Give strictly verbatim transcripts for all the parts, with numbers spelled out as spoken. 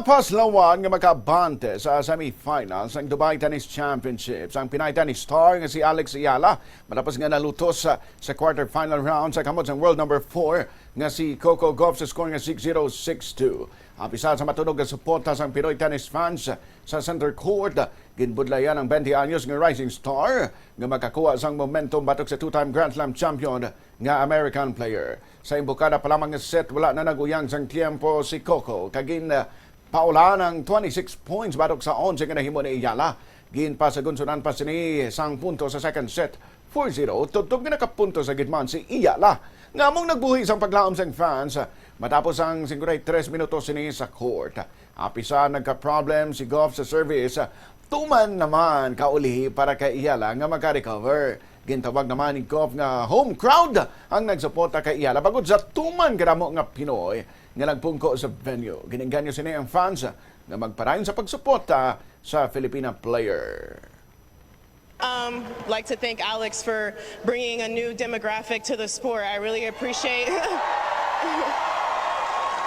Paslawan nga makaabante sa semifinals ng Dubai Tennis Championships ang Pinay tennis star nga si Alex Eala matapos nga nalutos sa, sa quarterfinal round sa kamot sang world number four nga si Coco Gauff sa score nga six zero, six two. Apisal sa matunog nga suporta sang Pinoy tennis fans sa center court, ginbudlayan ang twenty anyos nga rising star nga makakuha sang momentum batok sa two-time Grand Slam champion nga American player. Sa imbukada pa lamang nga set, wala na naguyang sang tiyempo si Coco, kag gin, ah, paulan ang twenty-six points batok sa onse nga nahimo ni Eala. Ginpasagunsunan pa sini sang punto sa second set, four zero, tubtob nga nakapunto sa gid man si Eala, nga among nagbuhi sang paglaom sang fans matapos ang singkwenta y tres minutos sini sa court. Apisan nagka-problem si Gauff sa service, tuman naman kaulihi para kay Eala nga maka-recover. Gintawag naman ni Gauff nga home crowd ang nagsuporta kay Eala, bangod sa tuman kadamo nga Pinoy nga nagpungko sa venue. Ginengganyo sini ang fans nga magpadayon sa pagsuporta sa Filipina player. Um, like to thank Alex for bringing a new demographic to the sport. I really appreciate.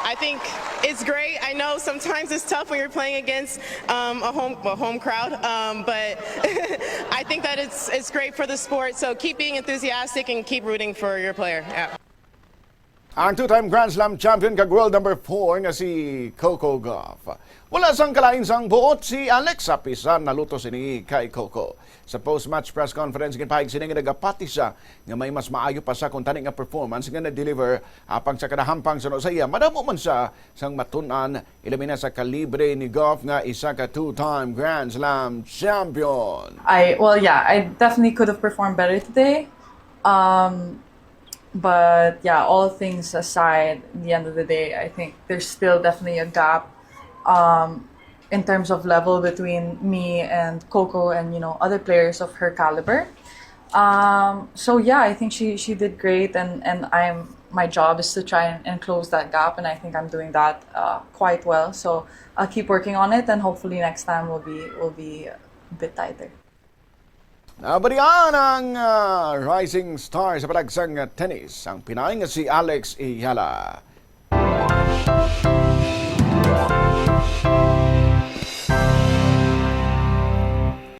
I think it's great. I know sometimes it's tough when you're playing against um, a home a home crowd, um, but I think that it's it's great for the sport. So keep being enthusiastic and keep rooting for your player. Yeah. Ang two-time Grand Slam champion kag world number four nga si Coco Gauff. Wala sang kalain sang buot si Alex, apisan nalutos ini kay Coco. Sa post-match press conference, ginpahayag sini nga nagapati siya nga may mas maayo pa sa kuntani nga performance nga na-deliver apang sa kada hampang suno sa iya. Madamo man siya sang matun-an, ilabi na sa kalibre ni Gauff nga isa ka two-time Grand Slam champion. I well, yeah, I definitely could have performed better today. Um, but yeah, all things aside, at the end of the day, I think there's still definitely a gap um, in terms of level between me and Coco and you know other players of her caliber. Um, so yeah, I think she she did great, and and I'm my job is to try and, and close that gap, and I think I'm doing that uh, quite well. So I'll keep working on it, and hopefully next time will be will be a bit tighter. Nabalian ang ah, rising star sa padagsang tennis, ang Pinay nga si Alex Eala.